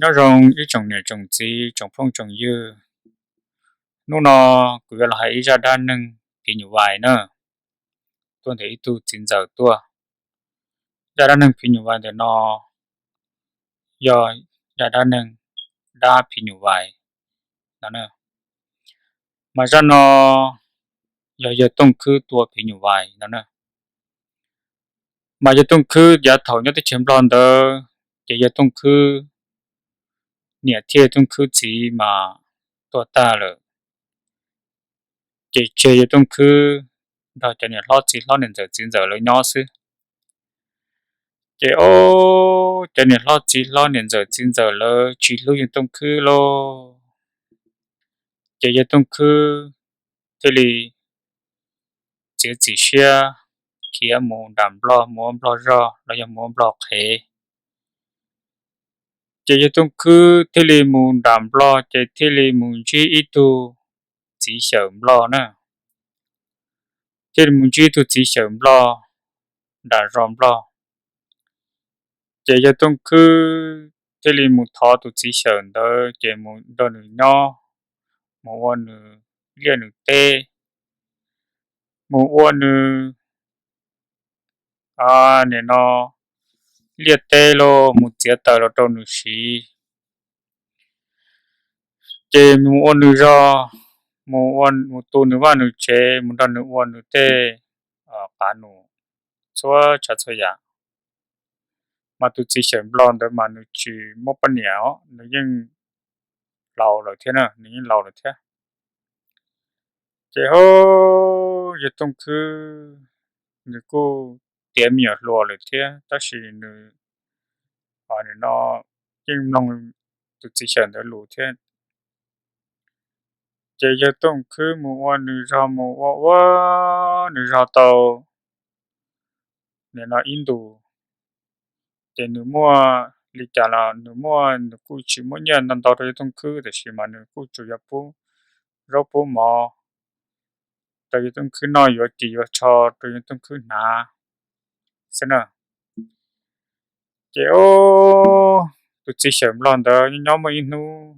Nyob zoo ib tsoom niam tsoom txiv tsoom phooj tsoom ywg, hnub no kuv yuav los hais ib zaj dab neeg phiv nyuj vais na, tuaj ntawm ib tug txiv ntxawm tuaj. Zaj dab neeg phiv nyuj vais ntawm no yog zaj dab neeg dab phiv nyuj vais no. Mas zaj no yog yawg Tooj Khwb tua phiv nyuj vais no na. Mas yawg Tooj Khwb yav thaum nyob teb chaws Nplog ntawd, ces yawg Tooj Khwb niam thiab yawg Tooj Khwb txiv mas tuag tag lawm. Ces tseg yawg Tooj Khwb nrog cov niam hlob txiv hlob niam ntxawm txiv ntxawm lawv nyob xwb. Ces ob cov niam hlob txiv hlob niam ntxawm txiv ntxawm lawv tsis hlub yawg Tooj Khwb lauj. Ces yawg Tooj Khwb thiaj li txiav txim siab khiav mus nram Nplog, mus ua Nplog zog los yog mus ua Nplog qhev. Ces yawg Tooj Khwb thiaj li mus nram Nplog, ces thiaj li mus ntsib ib tug txiv xyawm Nplog na. Thiaj li mus ntsib ib tug txiv xyawm Nplog nram zos Nplog. Ces yawg Tooj Khwb thiaj li mus thov tus txiv xyawm ntawd, ces mus nrog nws nyob, mus ua nws liaj nws teb, mus ua nws nim no liaj teb los mus txiav taws los rau nws siv. Ces mus ua nws zog, mus ua, mus tu nws vaj nws tsev, mus nrog nws ua nws tej qav num txhua tsav txhua yam. Mas tus txiv xyawm Nplog ntawd mas nws tsis muaj poj niam os, nws yeej laus lawm thiab na, nws yeej laus lawm thiab. Ces ho yawg Tooj Khwb nws kuj tiav me nyuam hluas lawm thiab, tab sis nws, nws no yeej mloog tus txiv xyawm ntawd lus thiab. Ces yawg Tooj Khwb mus ua nws zog, mus ua ua nws zog tau nim no ib ntus. Ces nws muaj li cas los nws muaj, nws kuj tsis muaj nyiaj ntau ntau rau yawg Tooj Khwb, tab sis mas nws kuj tsuas yog pub zaub pub mov rau yawg Tooj Khwb noj, yuav ris yuav tsho rau yawg Tooj Khwb hnav xwb na. Ces tus txiv xyawm Nplog ntawd nyob muaj ib hnub,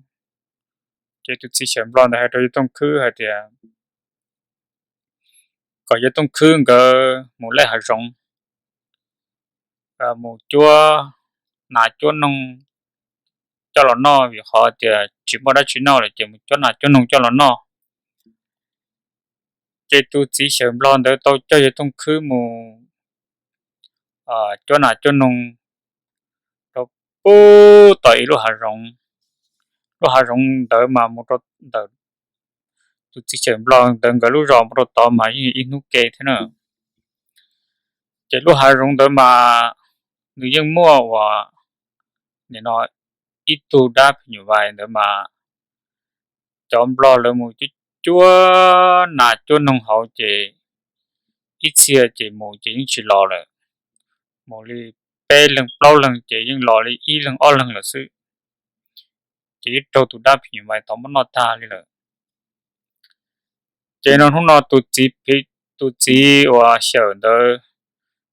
ces tus txiv xyawm Nplog ntawd hais rau yawg Tooj Khwb hais tias kom yawg Tooj Khwb nkawd mus lej hav zoov, mus cuab nas cuab noog coj los noj, vim qhov tias tsis muaj dab tsi noj lawm ces mus cuab nas cuab noog coj los noj. Ces tus txiv xyawm Nplog ntawd tau coj yawg Tooj Khwb mus cuab nas cuab noog rau pub tom ib lub hav zoov. Lub hav zoov ntawd mas mus rau ntawm tus txiv xyawm Nplog ntawd nkawd lub zos mus rau tod mas yeej ib hnub ke thiab na. Ces lub hav zoov ntawd mas nws yeej muaj uas nim no ib tug dab phim nyuj vais ntawd mas cov Nplog lawv mus cuab cuab nas cuab noog hauv ces ib txhia ces mus ces yeej tsis los lawm. Mus li peb leeg plaub leeg ces yeej los li ib leeg ob leeg lawm xwb. Ces yeej raug tus dab phim nyuj vais tod muab noj tag li lawm. Ces no hnub no tus txiv, tus txiv uas xyawm ntawd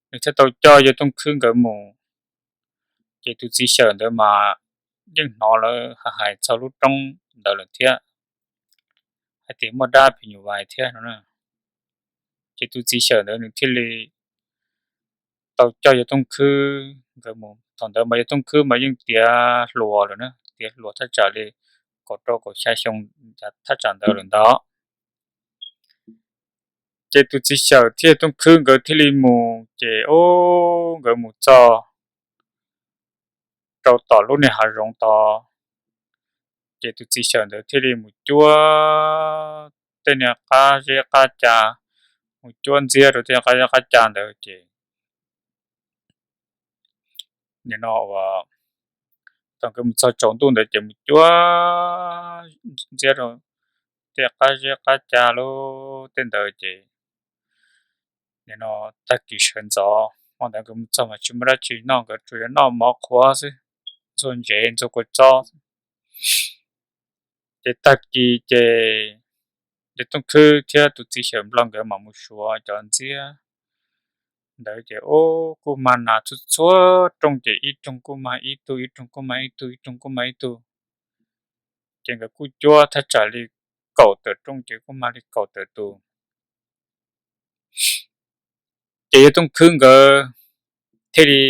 nws thiaj tau coj yawg Tooj Khwb nkawd mus. Ces tus txiv xyawm ntawd mas yeej hnov lawv hais txog lub roob ntawd lawm thiab, hais tias muaj dab phim nyuj vais thiab no. Ces tus txiv xyawm ntawd nws thiaj li tau coj yawg Tooj Khwb nkawd mus. Thaum ntawd mas yawg Tooj Khwb mas yeej tiav hluas lawm na, tiav hluas thaj tsam li kaum rau kaum xya xyoo thaj tsam ntawd lawm ntag. Ces tus txiv xyawm thiab yawg Tooj Khwb nkawd thiaj li mus, ces o, nkawd mus txog rau tom lub niag hav zoov tod, ces tus txiv xyawm ntawd thiaj li mus cuab tej niag qab zeb qab ca, mus cuab ntxiab rau tej qab zeb qab ca ntawd ces nim no uas thaum nkawd mus txog tsaus ntuj ntawd ces mus cuab ntxiab rau tej qab zeb qab ca lub tej ntawd ces nim no tag kis sawv ntxov hmo ntawd nkawd mus txog mas tsis muaj dab tsi noj, nkawd tsuas yog noj mov qhuav xwb, ntxuag ntsev ntxuag kua txob xwb. Ces tag kis ces yawg Tooj Khwb thiab tus txiv xyawm Nplog nkawd mam mus suav cov ntxiab ntawd ces ub kuj mag nas txhua txhua rooj ces ib rooj kuj mag ib tug, ib rooj kuj mag ib tug, ib rooj kuj mag ib tug. Ces nkawd kuj cuab thaj tsam li kaum tawm rooj ces kuj mag li kaum tawm tus. Ces yawg Tooj Khwb nkawd thiaj li,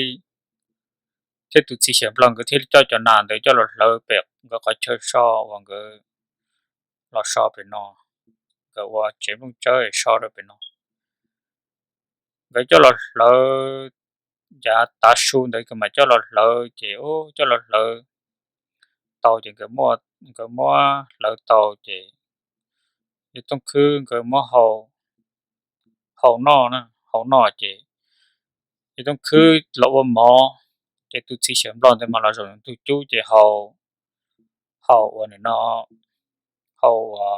thiab tus txiv xyawm nplog nkawd thiaj li coj cov nas ntawd coj los hlawv pem nkawd qhov chaw so uas nkawd los so pem no, nkawd ua tsev nplooj tsawb so rau pem no. Nkawd coj los hlawv, yav tav su ntawd nkawd mam coj los hlawv ces ub coj los hlawv tau ces nkawd muab, nkawd muab hlawv tau ces yawg Tooj Khwb nkawd muab hau, hau noj, hau noj ces yawg Tooj Khwb los ua mov, ces tus txiv xyawm nplog ntawd mas los zaum ntug cub ces hau, hau ua nim no, hau ua,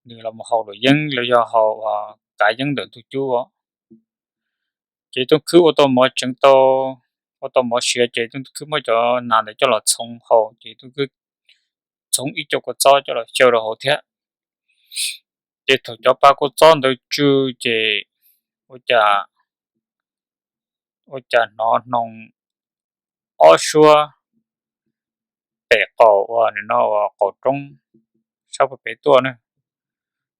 nws los mus hau luam yeeb los yog hau ua kav yeeb ntawm ntug cub. Ces Tooj Khwb ua tau mov tseev tau, ua tau mov siav ces Tooj Khwb muab cov nas ntawd coj los txhoov hau ces Tooj Khwb txhoov ib co kua txob coj los xyaw rau hauv thiab. Ces thaum cov pa kua txob ntawd tsw ces ua cas, ua cas hnov hnoos ob suab pem qaum uas nim no uas qaum roob sab pem tuaj na.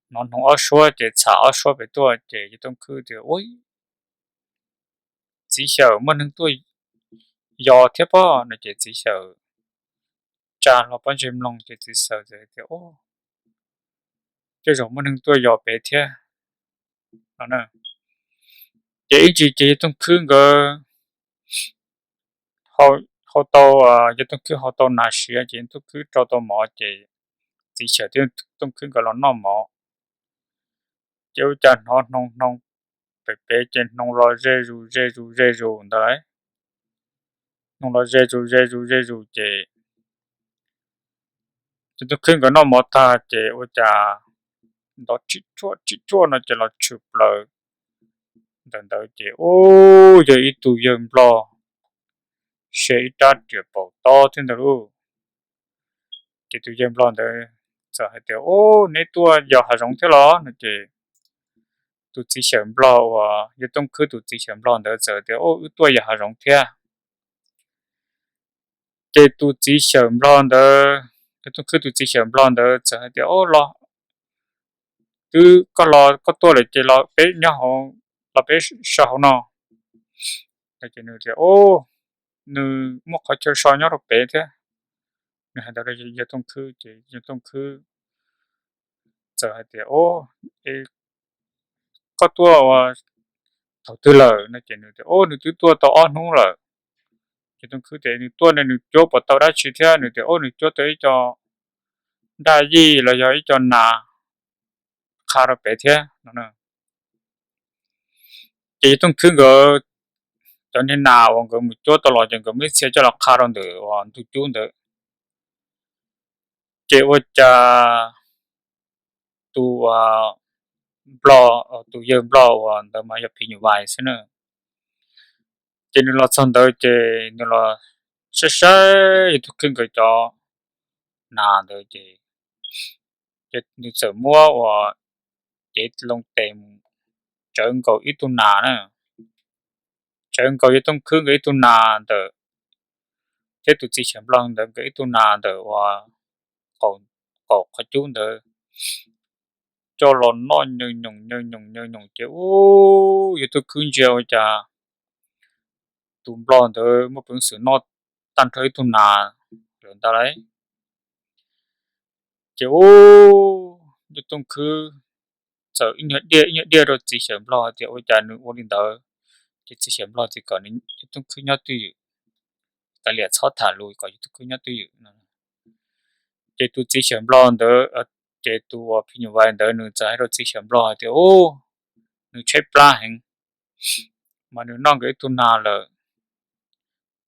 Hnov hnoos ob suab ces txham ob suab pem tuaj ces yawg Tooj Khwb tias, Ub, txiv xyawm muaj neeg tuaj yos thiab pob no ces txiv xyawm tsa hlo pob ntseg mloog ces txiv xyawm tias, Tej zaum muaj neeg tuaj yos pem thiab no. Ces ib ntsis ces yawg Tooj Khwb nkawd hau tau, yawg Tooj Khwb hau tau nas siav ces yawg Tooj Khwb rau tau mov ces txiv xyawm thiab Tooj Khwb nkawd los noj mov. Ces ua cas hnov hnoos hnoos pem pem ces hnoos los ze zus ze zus ze zus ntawd lauj. Hnoos los ze zus ze zus ze zus ces yawg Tooj Khwb nkawd noj mov tag ces ua cas nrov tsib tsuaj tsib tsuaj no ces los tshwm plaws ntawm ntawd ces ub yog ib tug yawg nplog, se ib rab riam paum tob thiab ntawd lauj. Ces tus yawg nplog ntawd txawm hais tias, Ub, neb tuaj yos hav zoov thiab los? No ces tus txiv xyawm nplog uas yawg Tooj Khwb tus txiv xyawm nplog ntawd txawm tias, Ub, wb tuaj yos hav zoov thiab. Ces tus txiv xyawm nplog ntawd, yawg Tooj Khwb tus txiv xyawm nplog ntawd txawm hais tias, Ub, los twb koj los koj tuaj lawm ces los peb nyob hauv, los peb so hauv no. Ces nws tias, Ub, nws muaj qhov chaw so nyob rau pem thiab. Nws hais ntawd rau yawg Tooj Khwb ces yawg Tooj Khwb txawm hais tias, Ub, koj tuaj ua thaum twg lawm? No ces nws tias, Ub, nws twb tuaj tau ob hnub lawm. Ces Tooj Khwb tias, Nws tuaj ne nws cuab puas tau dab tsi thiab? Nws tias, Ub, nws cuab tau ib co nraj yij los yog ib co nas qha rau pem thiab no. Ces yawg Tooj Khwb nkawd cov niag nas uas nkawd mus cuab tau los ces nkawd muab ib txhia coj los qha rau ntawm uas ntug cub ntawd. Ces ua cas tus nplog, tus yawg nplog uas ntawd mas yog phim nyuj vais xwb na. Ces nws los txog ntawd ces nws los saib saib yawg Tooj Khwb nkawd cov nas ntawd ces, ces nws txawm muab uas cev loo tes mus tsawv nkaus ib tug nas na, tsawv nkaus yawg Tooj Khwb nkawd ib tug nas ntawm, thiab tus txiv xyawm nplog ntawd nkawd ib tug nas ntawm uas qaum qhov cub ntawd coj los noj nyaw nyoos nyaw nyoos nyaw nyoos ces ub, yawg Tooj Khwb ntsia ua cas tus nplog ntawd muaj peev xwm noj tag nrho ib tug nas lawm ntag lauj. Ces ub, yawg Tooj Khwb txawm ib nyuag diaj ib nyuag diaj rau txiv xyawm nplog tias ua cas nws ua li ntawd, ces txiv xyawm nplog tias kom yawg Tooj Khwb nyob twj ywm, kav liam txhob tham lus kom yawg Tooj Khwb nyob twj ywm no. Ces tus txiv xyawm nplog ntawd, ces tus uas phim nyuj vais ntawd nws txawm hais rau txiv xyawm nplog hais tias ub, nws tshaib plab heev, mas nws noj nkawd ib tug nas lawm,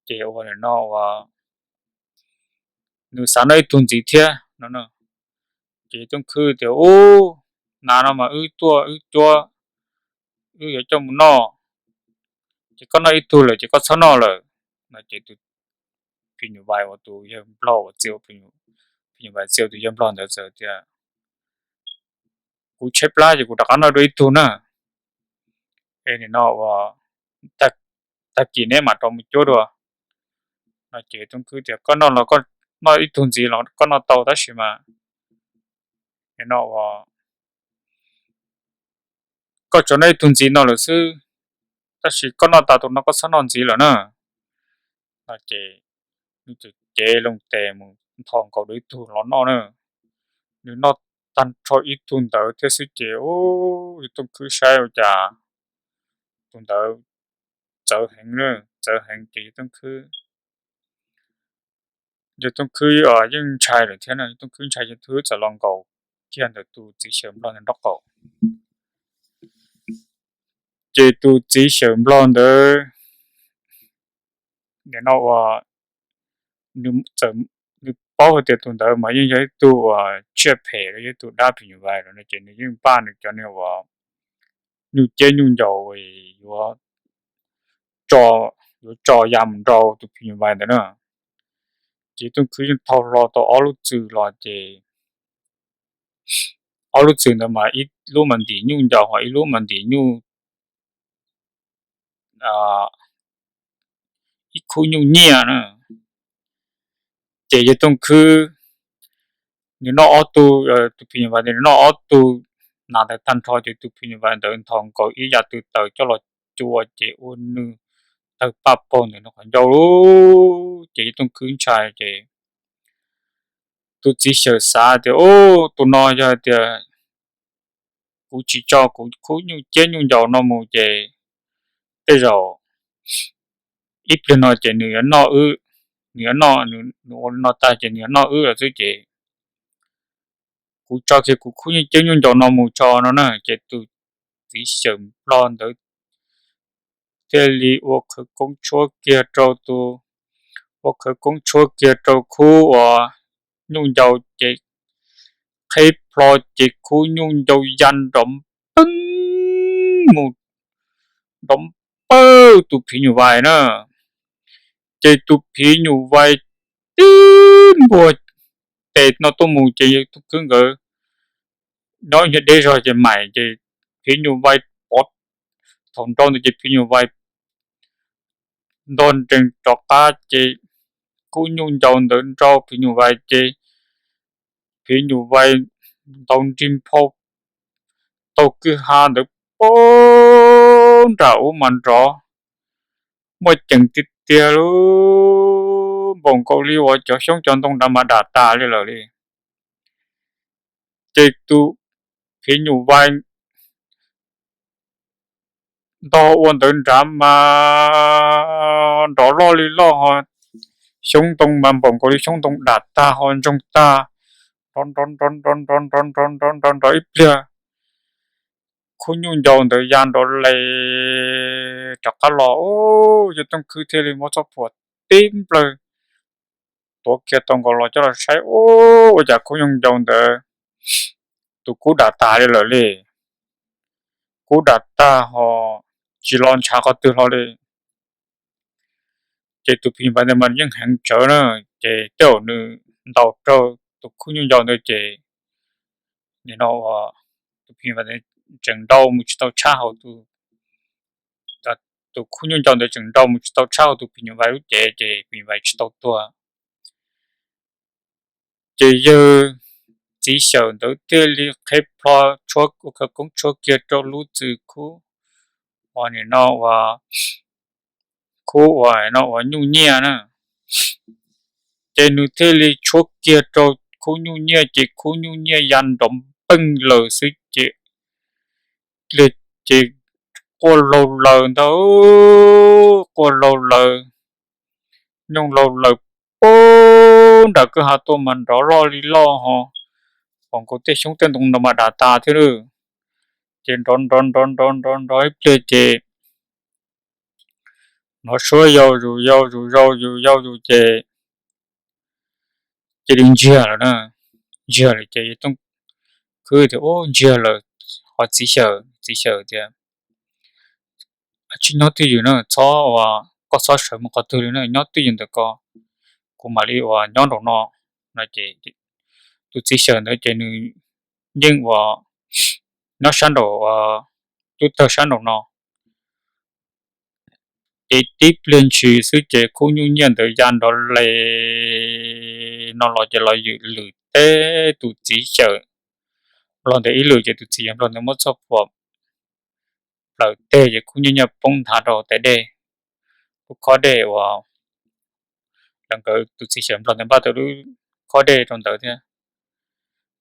ces ua no ua, nws xav noj ib tug ntxiv thiab no. Ces yawg Tooj Khwb tias ub, nas no mas wb tuaj wb cuab, wb yuav coj mus noj, ces koj noj ib tug lawm ces koj txhob noj lawm no. Ces tus phim nyuj vais uas tus yawg nplog uas txia, phim nyuj vais txia tus yawg nplog ntawd txawm tias kuv tshaib plab ces kuv rov qab noj dua ib tug na. es nim no uas tag kis neb mam rov mus cuab dua. No ces Tooj Khwb tias, Koj noj los, noj ib tug ntxiv los koj noj tau, tab sis mas nim no uas koj tsuas noj ib tug ntxiv no lawm xwb, tab sis koj noj tas tus no koj txhob noj ntxiv lawm na. No ces nws txawm cev loo tes mus nthos nkaus ib tug los noj na. Nws noj tag nrho ib tug ntawd thiab xwb ces, ub, yawg Tooj Khwb saib ua cas tus ntawd txawv heev, txawv heev ces yawg Tooj Khwb, yawg Tooj Khwb yeej ntshai lawm thiab no, yawg Tooj Khwb ntshai, yawg Tooj Khwb txawm los nkaum kiag ntawm tus txiv xyaw nplog ntawd nraub qaum. Ces tus txiv xyaw nplog ntawd, nim no uas nws paub hais tias tus ntawd mas yeej yog ib tug uas tsiaj phem los yog ib tug dab phim nyuj vais lawm no ces nws yeej npaj nws cov niag uas nyuj ciab nyuj ncaus yuav tso, yuav tso ya mus nrau tus phim nyuj vais ntawd na. Ces Tooj Khwb yeej thau hlo tau ob lub txwm los ces ob lub txwm ntawd mas ib lub mas ntim nyuj ncaus, ho ib lub mas ntim nyuj, ib khub nyuj nyiaj na. Ces yawg Tooj Khwb nws noj ob tug, tus phim nyuj vais ntawd nws noj ob tug nas ntawd tag nrho ces tus phim nyuj vais ntawd nthos nkaus ib yav tw taws coj los cua ces ua nws tawg paj paug ntawm nws qhov ncauj lawm. Ces yawg Tooj Khwb ntshai ces tus txiv xyaw xav tias, Ub, tus no yog hais tias kuv tsis tso kuv khub nyuj ciab nyuj ncaus no mus ces tej zaum ib pliag no ces nws yuav noj wb, nws yuav noj, nws ua li no tag ces nws yuav noj wb lawm xwb ces kuv tso kiag kuv khub nyuj ciab nyuj ncaus no mus tso no na. Ces tus txiv xyaw nplog ntawd thiaj li ua khawv koob tshuab kiag rau tus, ua khawv koob tshuab kiag rau khub uas nyuj ncaus ces qheb plho ces khub nyuj ncaus ya nrov npeeg mus, nrov npawg tus phim nyuj vais na. Ces tus phim nyuj vais tib npuag tes no tuaj mus ces yawg Tooj Khwb nkawd nyob ib nyuag deb zog ces maim ces phim nyuj vais pov, thaum nrau ntawd ces phim nyuj vais ntog nrees rov qab ces khub nyuj ncaus ntawd nrau phim nyuj vais ces phim nyuj vais ntaus nrig nphau taug kwj ha ntawd poob nram ub mas nrov muaj ceem tiag tiag li, npaum nkaus li uas cov xyoob cov ntoo nrad mas dam tas li lawm li. Ces tus phim nyuj vais ntog ua ntawd nrad mas nrov loj li loj ho, xyoob ntoo mas npaum nkaus li xyoob ntoo dam tag ho ntsoog tag, nrov nrov nrov nrov nrov nrov nrov nrov nrov nrov ib pliag, khub nyuj ncaus ntawd ya nrov les rov qab los, yawg Tooj Khwb thiaj li muab txoj phuam tib nplawg tuav kiag tau nkaus los coj los saib, ua cas khub nyuj ncaus ntawd tus kub dam tas li lawm li, kub dam tag ho tsis los ntshav qhov twg hlo li. Ces tus phim nyuj vais ntawd mas yeej heev tsawv na, ces tej zaum nws ntaus raug tus khub nyuj ncaus ntawd ces nim no tus phim nyuj vais ntawd tseem nrau mus tsis tau tshab hauv tus, tus khub nyuj ncaus ntawd tseem nrau mus tsis tau tshab hauv tus phim nyuj vais lub cev ces phim nyuj vais tsis tau tuag. Ces yawg txiv xyawm ntawd thiaj li qheb plho tshuab, ua khawv koob tshuab kiag rau lub txwm khub uas nim no uas, khub uas no uas nyuj nyiaj na. Ces nws thiaj li tshuab kiag rau khub nyuj nyiaj ces khub nyuj nyiaj ya nrov npeeg lawm xwb ces, ces quaj laug laws ntag, quaj laug laws, nyooj laug laws poob nram kwj ha tuaj mas nrov loj li loj ho, npaum nkaus tej xyoob tej ntoo no mas dam tas thiab lawm. Ces nrov nrov nrov nrov nrov nrov ib pliag ces hnov suab yau zus yau zus yau zus yau zus ces cia li ntsiag lawm na. Ntsiag lawm ces yawg Tooj Khwb tias, Ub, ntsiag lawm. Ho txiv xyawm, txiv xyawm tias, Tsis nyob twj ywm na, txhob ua, koj txhob sawv mus qhov twg li na, nyob twj ywm ntawm ko, kuv mam li ua nyob nraum no. No ces tus txiv xyawm ntawd ces nws yeej ua nyob sab nraum, tub tawg sab nraum no. Ces tib pliag ntshis xwb ces khub nyuj nyiaj ntawd ya nrov le no los ces los ywm lwm teb tus txiv xyawm nplog ntawd ib lwm ces tus txiv xyawm nplog ntawd muab txoj phuam plaws teg ces khub nyuj nyiaj poob nthav rau tais dej, lub khob dej uas nkawd tus txiv xyawm nplog ntawd npaj tau lub khob dej rau ntawd thiab,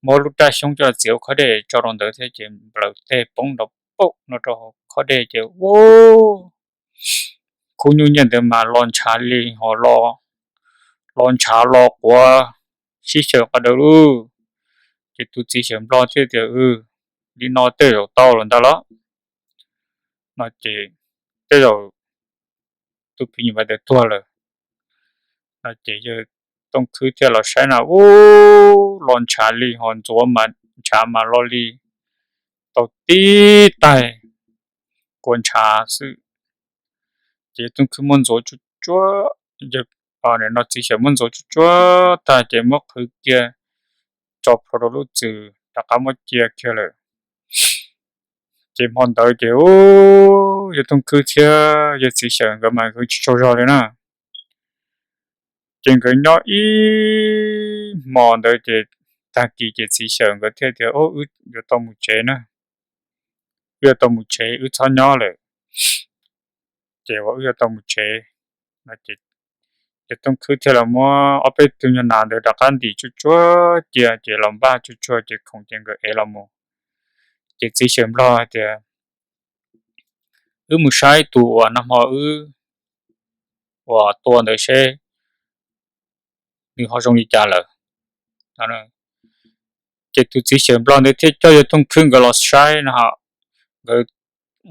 muab lub raj xyoob coj los txiav ua khob dej tso rau ntawd thiab ces plaws teg poob nrov paum no rau khob dej ces ua khub nyuj nyiaj ntawd mas los ntshav li ho los ntshav los quav sib xyaw qhov dawb lug. Ces tus txiv xyawm nplog thiaj tias, li no tej zaum tau lawm ntag los no ces tej zaum tus phim nyuj vais ntawd tuag lawm no ces yawg Tooj Khwb thiaj los saib na ub los ntshav li ho ntxuav mas ntshav mas lo li tau tib taig kua ntshav xwb. Ces yawg Tooj Khwb muab ntxuav tsuag tsuag, no txiv xyawm muab ntxuav tsuag tsuag tag ces muab qhwv kiag tso plhuav rau lub txwm rov qab muab cia kiag lawm. Ces hmo ntawd ces yawg Tooj Khwb thiab yawg txiv xyawm nkawd mas nkawd tsis tsaug zog li na. Ces nkawd nyob ib hmo ntawd ces tag kis ces txiv xyawm nkawd thiaj tias, wb yuav tau mus tsev na, wb yuav tau mus tsev wb txhob nyob lawm. Ces uas wb yuav tau mus tsev no ces yawg Tooj Khwb thiaj los muab ob peb tug nyuag nas ntawd rov qab ntim tsuag tsuag cia ces los npaj tsuag tsuag ces khoom ces nkawd ev los mus. Ces txiv xyawm nplog hais tias, wb mus saib tus uas nag hmo wb uas tua ntawd seb nws ho zoo li cas lawm. Ces tus txiv xyawm nplog ntawd thiaj coj yawg Tooj Khwb nkawd los saib no, nkawd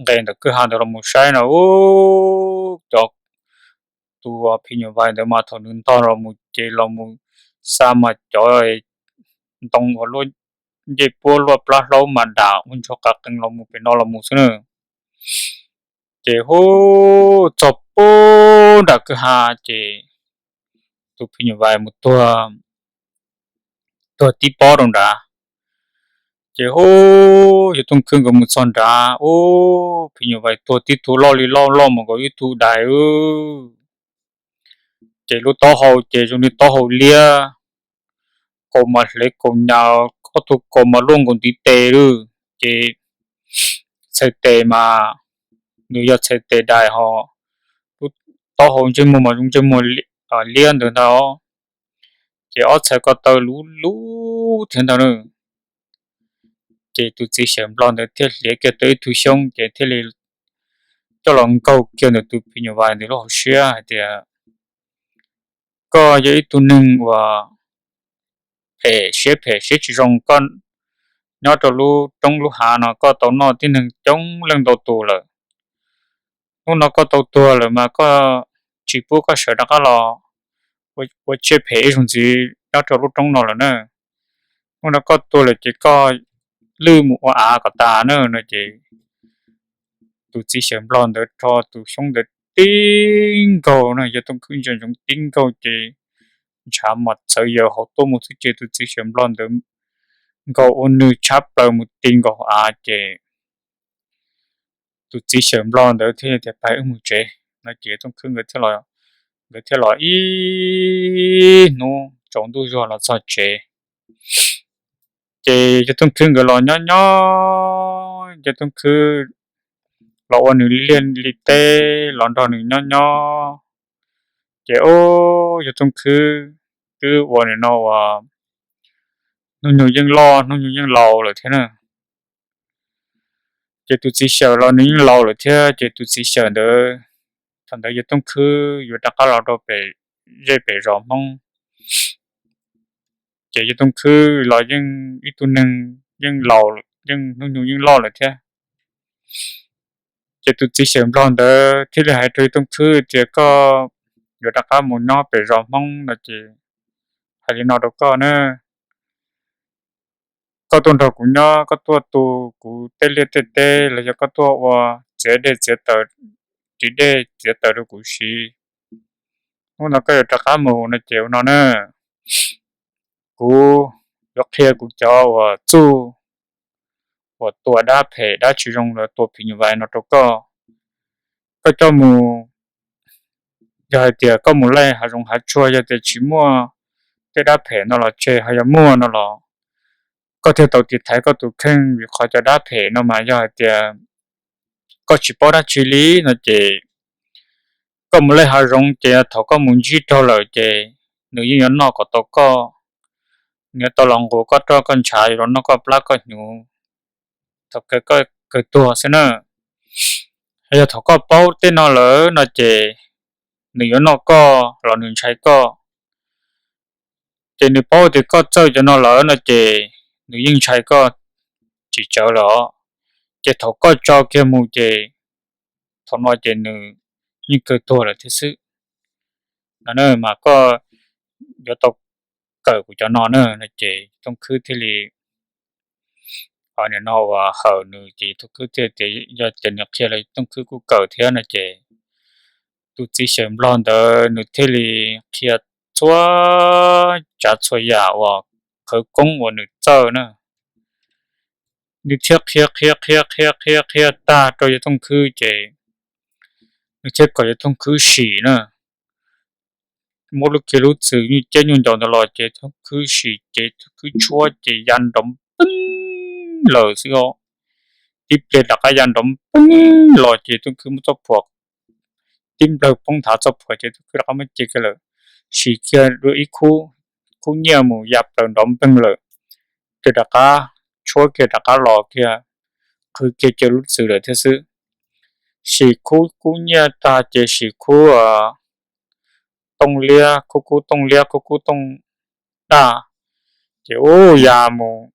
nqes ntawm kwj ha ntawd los mus saib no ub cov tus phim nyuj vais ntawd mas thaum nws ntog los mus ces los mus xa mas cov ntoo uas luaj ncej puab luaj plab hlaub mas dam ua ntsuag qas qees los mus pem no los mus xwb na. Ces hu txog pub nram kwj ha ces tus phim nyuj vais mus tuag, tuag tib pob rau nrad. Ces hu yawg Tooj Khwb nkawd mus txog nrad ub phim nyuj vais tuag tib tug loj li loj loj mus nkaus ib tug dais. Ces lub taub hau ces zoo li taub hau liab, kaus mas hle kaus nyas, ob tug kaus mas luaj nkaus ntiv tes lawm. Ces txhais tes mas nws yog txhais tes dais ho lub taub hau ntsej muag mas zoo ntsej muag liab ntawd ntag. Ces ob txhais ko taw luv luv thiab ntag na. Ces tus txiv xyawm nplog ntawd thiaj hliav kiag tau ib tug xyoob ces thiaj li coj los nkaug kiag ntawm tus phim nyuj vais ntawd lub hauv siab hais tias, koj yog ib tug neeg uas phem siab phem siab tsis zoo, koj nyob rau lub roob lub hav no koj tau noj tib neeg coob leej ntau tus lawm. Hnub no koj tau tuag lawm mas koj tsis pub koj sawv rov qab los ua tsiaj phem ib zaug ntxiv nyob rau lub roob no lawm na. Hnub no koj tuag lawm ces koj lwj mus ua av kom tas na no ces tus txiv xyawm nplog ntawd rho tus xyoob ntawd tib nkaug na, yawg Tooj Khwb ntsia ntsoov tib nkaug ces ntshav mas txhawv yaws hauv tuaj mus xwb ces tus txiv xyawm nplog ntawd nkaus ua nws tshab plaws mus ti nkaus hauv av ces tus txiv xyawm nplog ntawd thiaj tias pab wb mus tsev no ces Tooj Khwb nkawd thiaj los ib hnub tsaus ntuj zuag los txog tsev. Ces yawg Tooj Khwb nkawd los nyob nyob, yawg Tooj Khwb los ua nws liaj li teb los nrog nws nyob nyob. Ces ub yawg Tooj Khwb twb ua nim no uas hnub nyoog yeej loj hnub nyoog yeej laus lawm thiab na. Ces tus txiv xyawm los nws yeej laus lawm thiab ces tus txiv xyawm ntawd, thaum ntawd yawg Tooj Khwb yuav rov qab los rau pem zej pem zos Hmoob. Ces yawg Tooj Khwb los yeej ib tug neeg yeej laus, yeej hnub nyoog yeej loj lawm thiab. Ces tus txiv xyawm nplog ntawd thiaj li hais rau yawg Tooj Khwb tias koj yuav rov qab mus nyob pem zos Hmoob no ces hais li no rau koj na, koj tuaj nrog kuv nyob, koj tuaj tu kuv tej liaj tej teb los yog koj tuaj ua txiav dej txiav taws, ris dej txiav taws rau kuv siv. Hnub no koj yuav rov qab mus no ces ua no na, kuv yuav qhia kuv cov uas txuj uas tua dab phem dab tsis zoo los tua phim nyuj vais no rau koj. Koj coj mus yog hais tias koj mus laij hav zoov hav tsuag yog tias tsis muaj tej dab phem no los tseg, ho yog muaj no los koj thiaj tau tiv thaiv koj tus kheej, vim qhov cov dab phem no mas yog hais tias koj tsis paub dab tsi li no ces koj mus laij hav zoov ces thaum koj mus ntsib raug lawm ces nws yeej yuav noj kom tau koj. Nws yuav tau los nqus koj roj koj ntshav, yuav los noj koj plab koj hnyuv thaum kawg koj kawg tuag xwb na. Yog thaum koj paub tej no lawm no ces nws yuav noj koj los nws ntshai koj. Ces nws paub tias koj txawj cov no lawm no ces nws yeej ntshai koj tsis tsawv lawm os. Ces thaum koj tso kiag mus ces thaum no ces nws yeej kawg tuag lawm thiab xwb. No mas koj yuav tau kawm kuv cov no na no ces Tooj Khwb thiaj li, nim no uas hawm nws ces Tooj Khwb thiaj tias yog tias nws qhia los Tooj Khwb kuj kawm thiab no ces tus txiv xyaw nplog ntawd nws thiaj li qhia txhua tsav txhua yam uas khawv koob uas nws txawj na. Nws thiaj qhia qhia qhia qhia qhia qhia tag rau yawg Tooj Khwb ces nws thiaj kom yawg Tooj Khwb sim na. Muab lub kiag lub txwm nyuj ciab nyuj ncaus ntawd los ces Tooj Khwb sim ces Tooj Khwb tshuab ces ya nrov npeeb lawm xwb os. Tib pliag rov qab ya nrov npeeb los ces Tooj Khwb muab txoj phuam tib nplawg poob nthav txoj phuam ces Tooj Khwb rov qab muab cia kiag lawm. Sim kiag dua ib khub, khub nyiaj mus ya plaws nrov npeeg lawm, ces rov qab tshuab kiag rov qab los kiag, qhwv kiag cawv lub txwm lawm thiab xwb. Sim khub kub nyiaj tag ces sim khub tooj liab, khub kub tooj liab, khub kub tooj daj, ces ub ya mus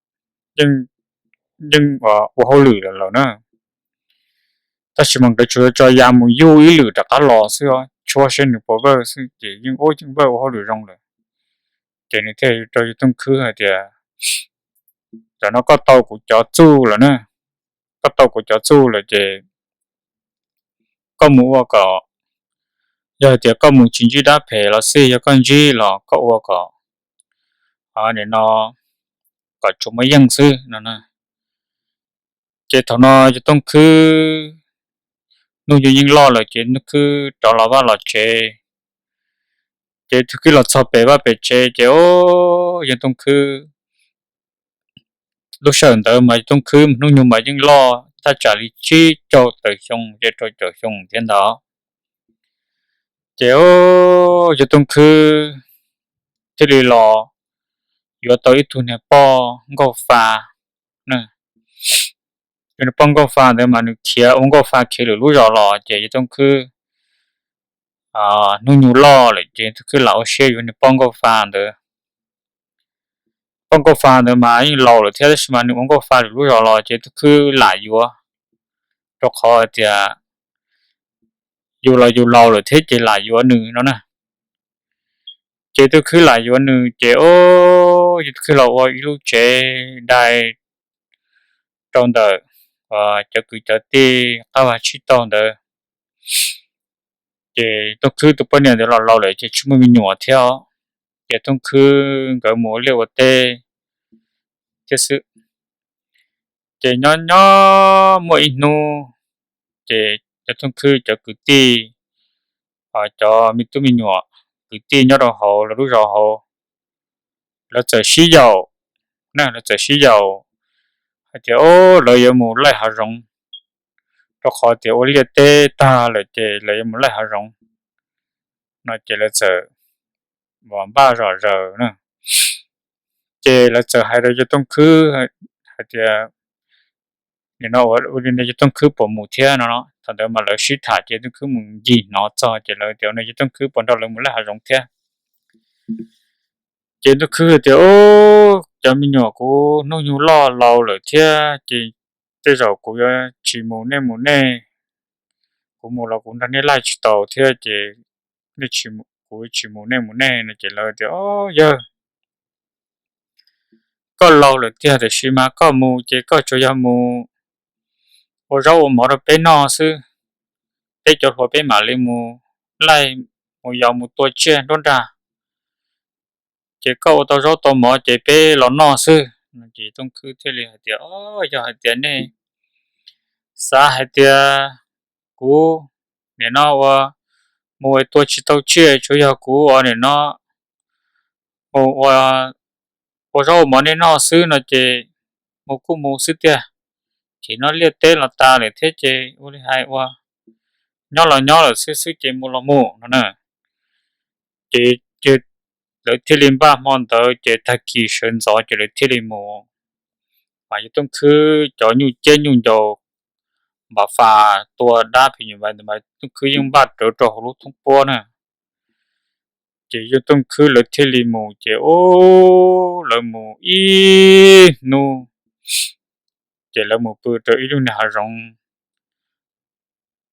yeej ua hauj lwm lawm na. Tab sis mas nkawd tsuas tso ya mus yuj ib lwm rov qab los xwb, tshuab seb nws puas vawj xwb ces yeej ua yeej vawj ua hauj lwm zoo lawm. Ces nws thiaj rau yawg Tooj Khwb hais tias, tam no koj tau kuv cov txuj lawm na, koj tau kuv cov txuj lawm ces koj mus ua kom, yog hais tias koj mus tsis ntsib dab phem los xij, yog koj ntsib los koj ua kom, nim no kom tsuas muaj yeej xwb no. Ces thaum no yawg Tooj Khwb hnub nyoog yeej loj lawm ces Tooj Khwb rov los vaj los tsev. Ces Tooj Khwb los txog pem vaj pem tsev ces yawg Tooj Khwb, lub sij hawm ntawd mas yawg Tooj Khwb hnub nyoog mas yeej loj thaj tsam li tsib caug tawm xyoo ces rau caum xyoo thiab ntawd. Ces yawg Tooj Khwb thiaj li los yuav tau ib tug niag poj nkauj fa. Tus niag poj nkauj fa ntawd mas nws khiav ua nkauj fa khiav lwm lub zos los ces yawg Tooj Khwb hnub nyoog loj lawm ces Tooj Khwb lam ua siab yuav niag poj nkauj fa ntawd. Poj nkauj fa ntawd mas yeej laus lawm thiab tab sis mas nws ua nkauj fa lwm lub zos los ces Tooj Khwb lam yuav, rau qhov tias yus los yus laus lawm thiab ces lam yuav nws no na. Ces Tooj Khwb lam yuav nws ces yawg Tooj Khwb los ua ib lub tsev dai rau ntawm cov kwv cov tij qab vag tsib taug ntawd. Ces Tooj Khwb tus poj niam ntawd los laus lawm ces tsis muaj me nyuam thiab, ces Tooj Khwb nkawd mus ua liaj ua teb thiab xwb. Ces nyob nyob muaj ib hnub, ces cov Tooj Khwb cov kwv tij, cov me tub me nyuam, kwv tij nyob rau hauv lawv lub zos hauv, lawv txawm sib yaum, lawv txawm sib yaum hais tias, o, lawv yuav mus laij hav zoov, rau qhov tias ua liaj teb tag lawm ces lawv yuav mus laij hav zoov no ces lawv txawm npaj zom zaws na. Ces lawv txawm hais rau yawg Tooj Khwb hais tias, nim no ua li no yawg Tooj Khwb puas mus thiab no. Thaum ntawd mas lawv sib tham ces Tooj Khwb mus ncig hnov txog ces lawv tias, no yawg Tooj Khwb puas nrog lawv mus laij hav zoov thiab. Ces Tooj Khwb tias, o, cov me nyuam kuv hnub nyoog loj laus lawm thiab ces tej zaum kuv yuav tsis mus nej mus nej, kuv mus los kuv nrog nej laij tsis taus thiab ces kuv tsis mus nej mus nej no ces lawv tias, o, yawg, koj laus lawm tiag tiam sis mas koj mus ces koj tsuas yog mus ua zaub ua mov rau peb noj xwb, peb cov hluas peb mam li mus laij mus yos mus tua tsiaj nruab nrag, ces koj ua tau zaub tau mov ces peb los noj xwb. Ces Tooj Khwb thiaj li hais tias, o, yog hais tias nej xav hais tias kuv nim no ua mus tua tsis tau tsiaj, tsuas yog kuv ua nim no mus ua zaub ua mov nej noj xwb no ces mus kuj mus xwb tiag. Ces no liaj teb los tas lawm thiab ces ua li hais ua, nyob los nyob lawm xwb xwb ces mus los mus no na. Ces lawv thiaj li npaj hmo ntawd ces tag kis sawv ntxov ces lawv thiaj li mus. Mas yawg Tooj Khwb cov nyuj ciab nyuj ncaus npam fas tua dab phim nyuj vais ntawd mas Tooj Khwb yeej npaj rawv rau hauv lub thoob puab na. Ces yawg Tooj Khwb lawv thiaj li mus ces ub, lawv mus ib hnub ces lawv mus pw rau ib lub niag hav zoov.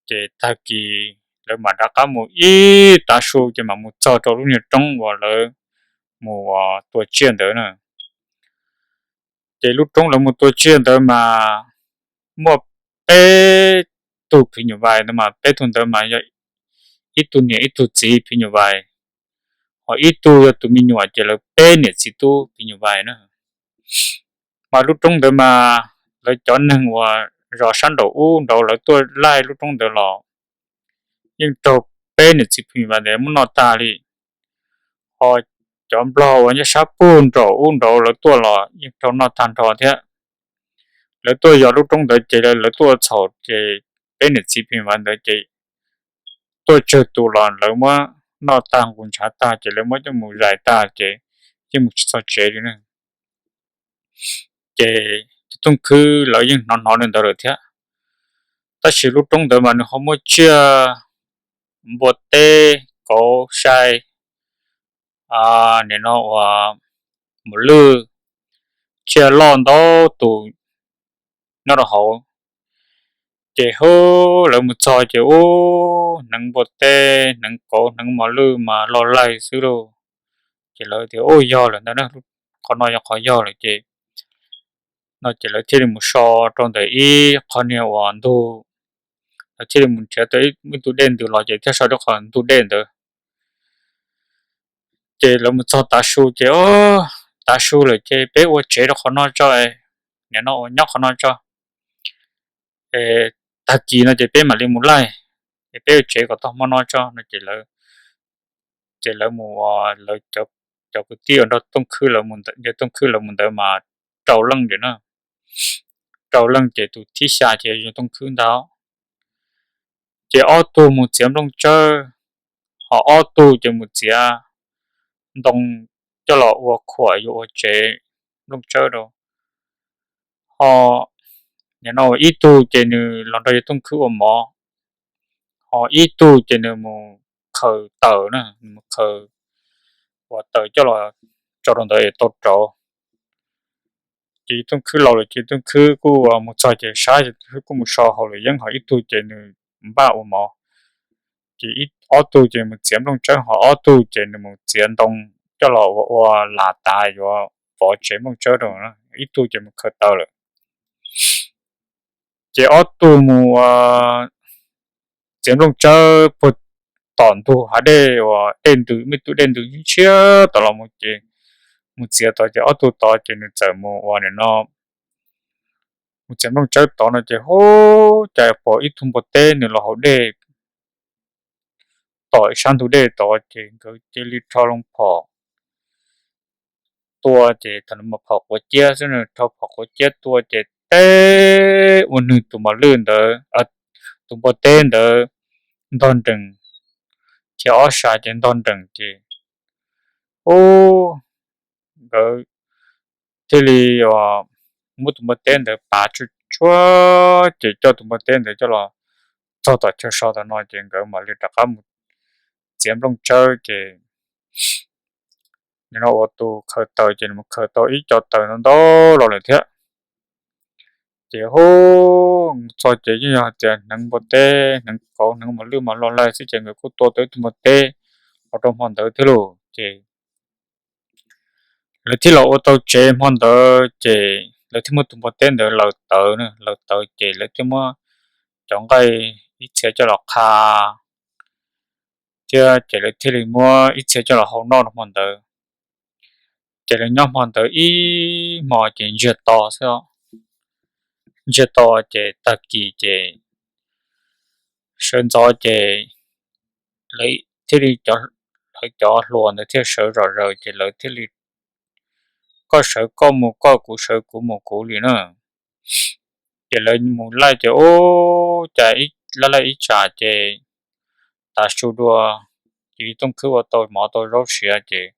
Ces tag kis lawv mam rov qab mus ib tav su ces mam mus txog rau lub niag roob uas lawv mus tua tsiaj ntawd na. Ces lub roob lawv mus tua tsiaj ntawd mas muaj peb tug phim nyuj vais ntawd mas peb tug ntawd mas yog ib tug niam ib tug txiv phim nyuj vais, ho ib tug yog tus me nyuam ces lawv peb niam txiv tub phim nyuj vais na. Mas lub roob ntawd mas lawv cov neeg uas zos sab nraum ub nraud lawv tuaj laij lub roob ntawd los yeej raug peb niam txiv phim nyuj vais ntawd muab noj tag li. Ho cov nplog uas nyob sab puag nraum ub nraud lawv tuaj los yeej raug noj tag nrho thiab. Lawv tuaj yos lub roob ntawd ces lawv tuaj ua txhaum ces peb niam txiv phim nyuj vais ntawd ces tuaj tsawg tus los lawv muab noj tag nqus ntshav tag ces lawv muab coj mus zais tag ces yeej mus tsis txog tsev li na. Ces Tooj Khwb lawv yeej hnov hnov li ntawd lawm thiab. Tab sis lub roob ntawd mas nws ho muaj tsiaj npua teb, kauv, sai, nim no uas mos lwj, tsiaj loj ntau tus nyob rau hauv. Ces hu, lawv mus txog ces ub, hneev npua teb, hneev kauv, hneev mos lwj mas loj laij xwb lauj. Ces lawv tias ub, yog lawm ntag, qhov no yog qhov yog lawm ces no ces lawv thiaj li mus so rau ntawm ib qho niag uas ntug, lawv thiaj li mus nrhiav tau ib tug dej ntws los ces thiaj so rau qhov ntug dej ntawd. Ces lawv mus txog tav su ces, tav su lawm ces peb ua tsev rau qhov no tso, nim no ua nyob qhov no tso, tag kis no ces peb mam li mus laij, es peb ua tsev kom tau hmo no tso no ces lawv, ces lawv mus, lawv cov kwv tij uas nrog Tooj Khwb, yawg Tooj Khwb lawv mus ntawd mas rau leej ntawm na, rau leej ces tus thib xya ces yog Tooj Khwb ntag. Ces ob tug mus txiav nplooj tsawb, ho ob tug ces mus txiav ntoo coj los ua khuam yuav ua tsev nplooj tsawb rau. Ho nim no ib tug ces nws los nrog yawg Tooj Khwb ua mov, ho ib tug ces nws mus khaws taws na, nws mus khaws ua taws coj los tso rau ntawd es tau rauv. Ces yawg Tooj Khwb laus lawm ces Tooj Khwb kuj mus txog ces sab, yawg Tooj Khwb kuj mus so hauv lawm yeeb, ho ib tug ces nws npaj ua mov. Ces ob tug ces mus txiav nplooj tsawb, ho ob tug ces nws mus txiav ntoo coj los ua ua las tas yuav vov tsev nplooj tsawb rau. Ib tug ces mus khaws taws lawm. Ces ob tug mus txiav nplooj tsawb puag tom ntug hav dej uas dej ntws, me tub dej ntws ntshiab tod los mus ces mus txiav tod ces ob tug tod ces nws txawm mus ua nim no mus txiav nplooj tsawb tod no ces hu, cas pom ib tug npua teb nws los hauv dej tom ib sab ntug dej tod ces nkawd cia li rho loo phom tua ces thaum no mas phom quav ciab xwb, rho phom quav ciab tua ces teb ua nws tus mos lwj ntawd, tus npua teb ntawd ntog nrees, khiav ob sab ces ntog nrees ces ub, nkawd thiaj li muab tus npua teb ntawd pav tsuag tsuag ces coj tus npua teb ntawd coj los txog tom chaw so tom no ces nkawd mam li rov qab mus txiav nplooj tsawb ces nim no ua tus khaws taws ces nws mus khaws tau ib co taws ntau ntau los lawm thiab. Ces hu, mus txog ces yeej yog hais tias hneev npua teb, hneev kauv, hneev mos lwj mas loj laij xwb ces nkawd kuj tua tau ib tug npua teb los rau hmo ntawd thiab lauj. Ces lawv thiaj los ua tau tsev hmo ntawd ces lawv thiaj muab tus npua teb ntawd laws tawv, laws tawv ces lawv thiaj muab cov nqaij ib txhia coj los qha thiab ces lawv thiaj li muab ib txhia coj los hau noj rau hmo ntawd. Ces lawv nyob hmo ntawd ib hmo ces ntsiag to xwb, ntsiag to ces tag kis ces sawv ntxov ces lawv thiaj li, lawv cov hluas ntawd thiaj sawv zom zaws ces lawv thiaj li koj sawv koj mus koj, kuv sawv kuv mus kuv li na. Ces lawv mus laij ces ub, cas laij laij ib tsam ces tav su dua, ces Tooj Khwb ua tau mov tau zaub siav ces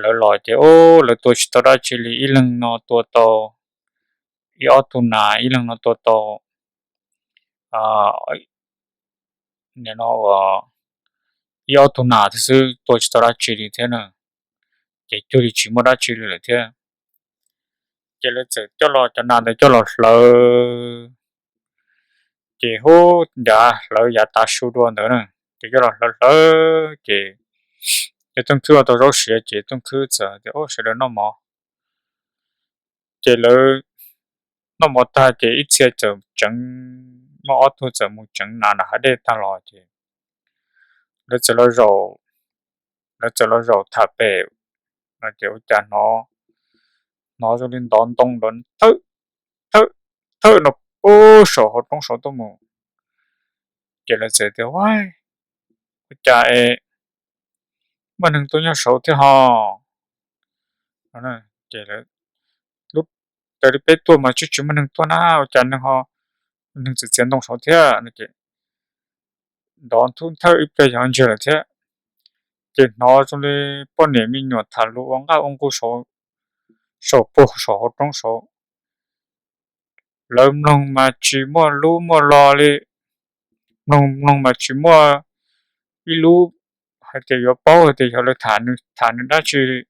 lawv los ces ub, lawv tua tsis tau dab tsi li, ib leeg no tua tau ib ob tug nas, ib leeg no tua tau ib ob tug nas thiab xwb, tua tsis tau dab tsi li thiab na. Ces cuag li tsis muaj dab tsi li lawm thiab. Ces lawv txawm coj los, cov nas ntawd coj los hlawv, ces hu, yav hlawv yav tav su dua ntawd na, ces coj los hlawv hlawv ces, ces Tooj Khwb ua tau zaub siav ces Tooj Khwb txawm tias, Ub, sawv daws noj mov. Ces lawv noj mov tag ces ib txhia txawm tseev, muaj ob tug txawm mus tseev nas nram hav dej tag los ces lawv txawm los zaum, lawv txawm los zaum tham pem no ces ua cas hnov, hnov zoo li ntov ntoo nrov thawj, thawj, thawj no puag saum hauv roob saud tuaj mus. Ces lawv txawm tias, Ua, ua cas es muaj neeg tuaj nyob saud thiab ho? Ces lub, raws li peb tuaj mas tsis, tsis muaj neeg tuaj na, ua cas neeg ho, neeg txiav txiav ntoo saud thiab no ces ntov thawj ib pliag yog ntsiag lawm thiab. Ces hnov zoo li poj niam me nyuam tham lus ua nqaj ua nqug saum, saum puag saum hauv roob saud. Lawv mloog mas tsis muaj lub muaj lo li, mloog mloog mas tsis muaj ib lub hais tias yuav paub hais tias yog lawv tham nws dab tsi li.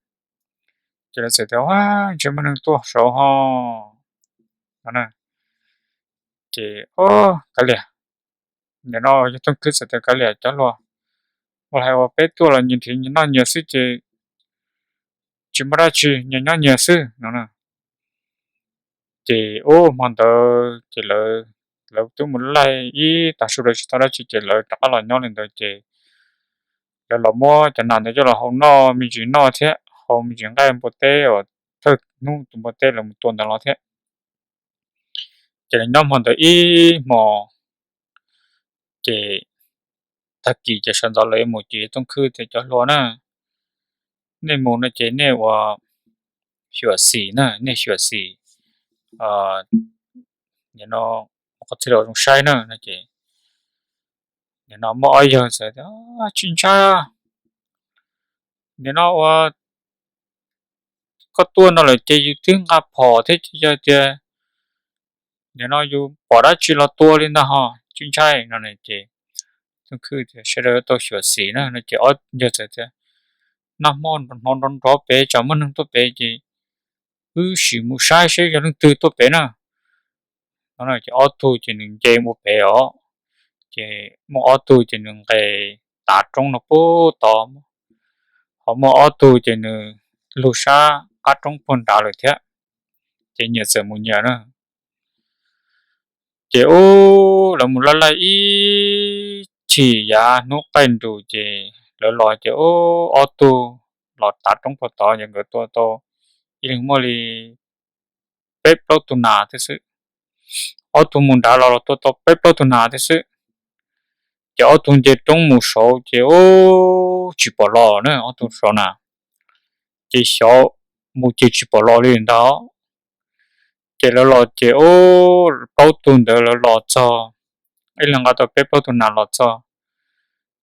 Ces lawv txawm tias, Ua, ntshe muaj neeg tuaj saud ho. Ces, Kav liam, nim no yog Tooj Khwb txawm tias, Kav liam cov hluas, ua li hais uas peb tuaj los nyias nrhiav nyias noj nyias xwb ces tsis muaj dab tsi, nyias nyob nyias xwb no. Ces ub, hmo ntawd ces lawv twb mus laij ib tag su lawv tsis tau dab tsi ces lawv rov qab los nyob li ntawd ces lawv los muab cov nas ntawd coj los hau noj me ntsis noj thiab, hau me ntsis nqaij npua teb uas thawj hnub tus npua teb lawv mus tua ntawd los thiab. Ces lawv nyob hmo ntawd ib hmo ces tag kis ces sawv ntxov lawv yuav mus ces Tooj Khwb tias, Cov hluas na, nej mus no ces nej ua xyuam xim na, nej xyuam xim nim no qhov twg los zoo saib na no ces nim no muaj ob yawg txawm tias, Tsis ntshai, nim no ua koj tuaj no lawm ces yus twb nqa phom thiab ces yog tias nim no yus pom dab tsi los tua li ntag ho, tsis ntshai no ces Tooj Khwb tias, Sawv daws tau xyuam xim na no ces ob yawg txawm tias, Nag hmo hnov nrov nrov pem tsam muaj neeg tuaj pem ces wb sim mus saib seb yog leej twg tuaj pem na. No ces ob tug ces nws nce mus pem os, ces muaj ob tug ces nws nqes tav roob no puag tod, ho muaj ob tug ces nws lug sab qab roob puag nrad lawm thiab, ces nyias txawm mus nyias na. Ces ub, lawv mus laij laij ib chim yav hnub qaij nrus ces lawv los ces ub, ob tug los tav roob puag tod ces nkawd tua tau ib leeg muaj li peb plaub tug nas thiab xwb. Ob tug mus nrad los los tua tau peb plaub tug nas thiab xwb. Ces ob tug nce roob mus saud ces ub, tsis pom los na, ob tug saud na, ces xyov mus ces tsis pom los li ntag. Ces lawv los ces ub, plaub tug ntawd lawv los txog, ib leeg nqa tau peb plaub tug nas los txog.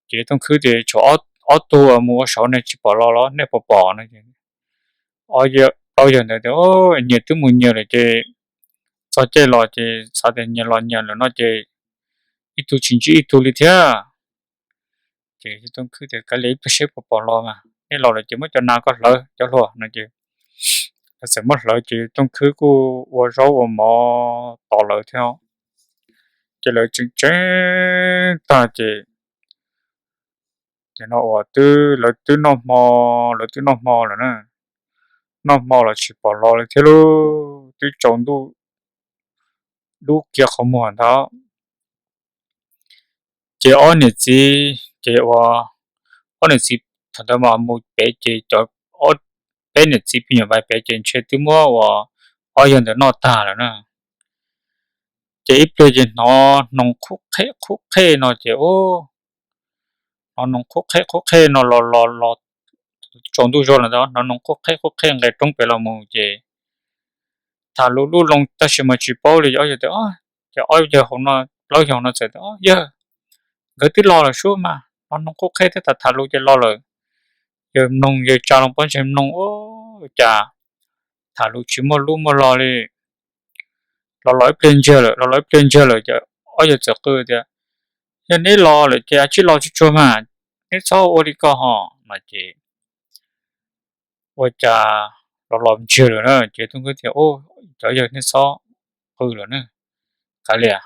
Ces Tooj Khwb tias, Tshuav ob tug mus ua saud ne, tsis pom los los nej puas pom no? Plaub yawg ntawd tias, Nyias twb mus nyias lawm ces txog caij los ces xav tias nyias los nyias lawm no ces ib tug tsis ntsib ib tug li thiab. Ces Tooj Khwb tias, Kav liam ib pliag seb puas pom los mas, nej los lawm ces muab cov nas koj hlawv cov hluas no ces lawv txawm muab hlawv ces Tooj Khwb kuj ua zaub ua mov tos lawv thiab. Ces lawv tseem tseem tag ces nim no uas twb, lawv twb noj hmo, lawv twb noj hmo lawm na, noj hmo los tsis pom los li thiab lauj, twb tsaus ntuj dub kiag qhov muag ntag. Ces ob niam txiv, ces ua, ob niam txiv thaum ntawd mas mus pem ces cov, peb niam txiv phim nyuam vais pem ces ntshe twb muab uas ob yawg ntawd noj tag lawm na. Ces ib pliag ces hnov hnoos qhub qheb qhub qheb no ces ub, hnov noog qhuab qheb qhuab qheb no los los los tsaus ntuj zog lawm ntag, hnov noog qhuab qheb qhuab qheb nqes roob pem los mus ces tham lus lub loo tab sis mas tsis paub li. Ob yawg tias, ces ob yawg hauv no, plaub yawg hauv no txawm tias, Yawg, nkawd twb los lawm sub mas, hnov noog qhuab qheb thiab tham tham lus ces los lawm. Yawg mloog, yawg tsa loo pob ntseg mloog, ua cas tham lus tsis muaj lub muaj lo li. Los los ib pliag ntsiag lawm, los los ib pliag ntsiag lawm ces ob yawg txawm qw tias, Yog neb los lawm ces tsij los tsuag tsuag mas, neb txhob ua li ko ho. No ces ua cas los los ntsiag lawm na ces Tooj Khwb tias, Cov yawg, neb txhob qw lawm na, kav liam.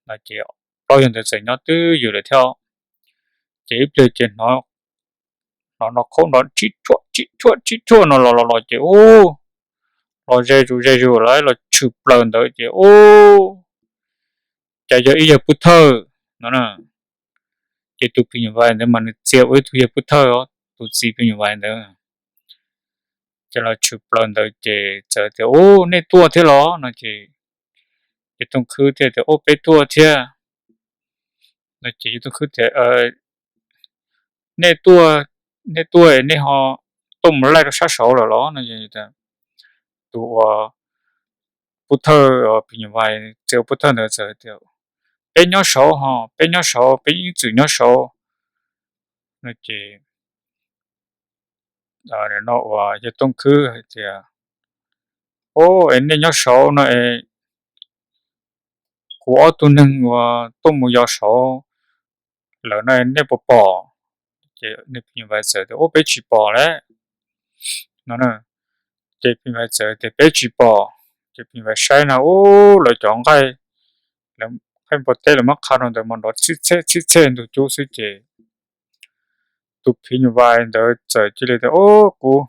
No ces plaub yawg ntawd txawm nyob twj ywm lawm thiab. Ces ib pliag ces hnov, hnov no khaub nrov tsib rhuaj tsib rhuaj tsib rhuaj no los los los ces ub, los ze zus ze zus lawm los tshwm plaws ntawd ces ub, cas yog ib yawg pub thawj no. Ces tus phim nyuj vais ntawd mas nws txia ua ib tug yawg pub thawj os, tus txiv phim nyuj vais ntawd. Ces los tshwm plaws ntawd ces txawm tias, Ub, nej tuaj thiab los? No ces yawg Tooj Khwb thiaj tias, Ub, peb tuaj thiab. No ces yawg Tooj Khwb tias, Nej tuaj, nej tuaj nej ho tuaj mus laij rau sab saud lawm los? No tus uas pub thawj, phim nyuj vais txia ua pub thawj ntawd txawm tias, Peb nyob saud ho, peb nyob saud, peb ib txwm nyob saud. No ces no uas yawg Tooj Khwb hais tias, Ub, es nej nyob saud no es kuv ob tug neeg uas tuaj mus yos saud lawm no nej puas pom? Ces phim nyuj vais txawm tias, Ub, peb tsis pom lawm. No ces phim nyuj vais txawm tias, Peb tsis pom. Ces phim nyuj vais saib no ub, lawv cov nqaij, lawv nqaij npua teb lawv muab qha rau ntawd mas nrov txhib txhej txhib txhej ntug cub xwb ces tus phim nyuj vais ntawd txawm cia li tias, Ub, kuv,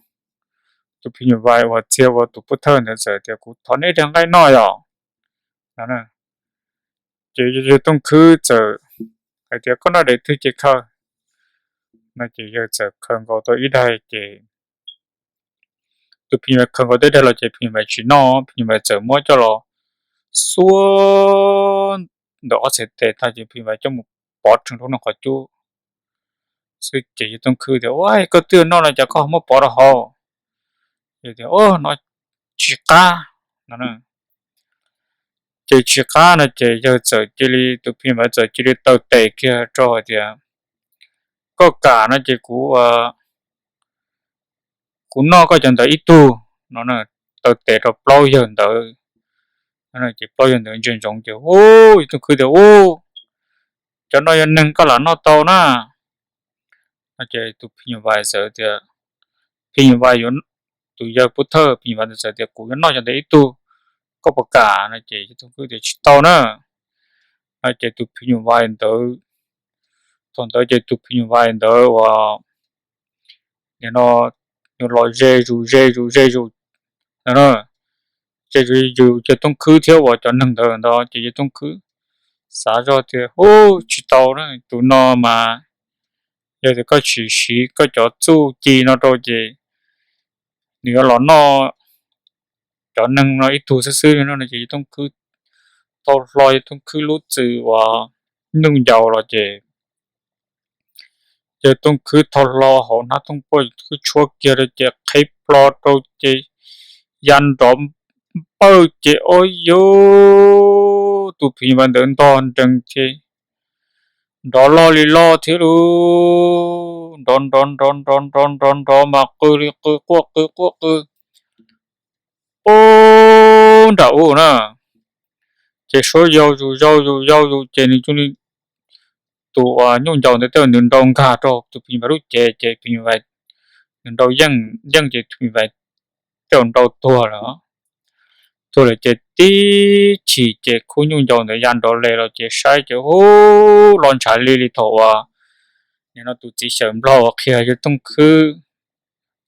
tus phim nyuj vais uas txia ua tus pub thawj ntawd txawm tias, Kuv thov neb ib daig nqaij noj yom. No ces yawg Tooj Khwb txawm hais tias, Koj noj daim twg ces khaws. No ces yawg txawm khaws nkaus tau ib daig ces tus phim nyuj vais khaws nkaus tau ib daig los ces phim nyuj vais tsis noj, phim nyuj vais txawm muab coj los xuas ntawm ob txhais tes tag ces phim nyuj vais coj mus pov rhees rau nram qhov cub xwb ces yawg Tooj Khwb tias, Ua, koj twb noj los cas koj ho muab pov rau hauv? Yawg tias, Ub, no tsis qab. No ces tsis qab no ces yawg txawm cia li, tus phim nyuj vais txawm cia li taw tes kiag rau hais tias, Koj kam no ces kuv, kuv noj koj cov ntawd ib tug. No taw tes rau plaub yawg ntawd. Ces plaub yawg ntawd ntsia ntsoov ces, Ub, yawg Tooj Khwb tias, Ub, cov no yog neeg koj lam noj tau na. No ces tus phim nyuj vais txawm tias, phim nyuj vais yuav, tus yawg pub thawj phim nyuj vais ntawd txawm tias, Kuv yuav noj cov ntawd ib tug, koj puas kam? No ces yawg Tooj Khwb tias, Tsis tau na. No ces tus phim nyuj vais ntawd, thaum ntawd ces tus phim nyuj vais ntawd uas nim no nws los ze zus ze zus ze zus, ze zus yawg Tooj Khwb thiab uas cov neeg ntawd ntawd ces yawg Tooj Khwb xav zoj tias, Ub, tsis tau na, tus no mas yog tias koj tsis siv koj cov txuj ci no rau ces nws yuav los noj cov neeg no ib tug xwb xwb no. Ces yawg Tooj Khwb thau hlo yawg Tooj Khwb lub txwm uas nyuj ncaus los ces yawg Tooj Khwb thau hlo hauv hnab tooj puaj, yawg Tooj Khwb tshuab kiag rau ces qhib plho rau ces ya nrov npawj ces, Ub, yog tus phim nyuj vais ntawd ntog nrees ces nrov loj li loj thiab lauj. Nrov nrov nrov nrov nrov nrov nrov mas qw li qw, quaj qw quaj qw pub nram ub na. Ces suab yau zus yau zus yau zus ces nws tus uas nyuj ncaus ntawd tej zaum nws nrau nkag rau tus phim nyuj vais lub cev ces phim nyuj vais, nws nrau yeej yeej ces tus phim nyuj vais tej zaum nrau tuag lawm. Tuag lawm ces tib chim ces khub nyuj ncaus ntawd ya nrov le los ces saib ces ub, los ntshav li li thaum uas nim no tus txiv xyawm nplog uas qhia yawg Tooj Khwb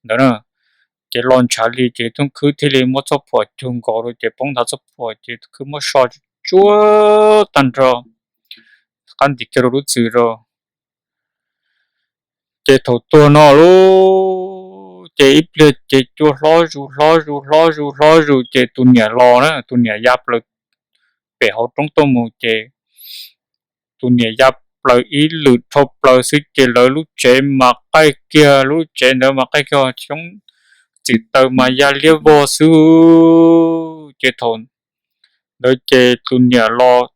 ntawd na. Ces los ntshav li ces Tooj Khwb thiaj li muab txoj phuam cug nkaus rau ces poob nthav txoj phuam ces Tooj Khwb muab so tsuag tag nrho, qab ntim kiag rau lub txwm rau. Ces thaum tuag no lauj, ces ib pliag ces cua hlob zus hlob zus hlob zus hlob zus ces tus niam los na, tus niam ya plaws pem hauv roob tuaj mus ces tus niam ya plaws ib lwm dhau plaws xwb ces lawv lub tsev mas qaij kiag, lub tsev ntawd mas qaij kiag, xyoob txim taws mas ya liab vog xwb. Ces thaum ntawd ces tus niam los,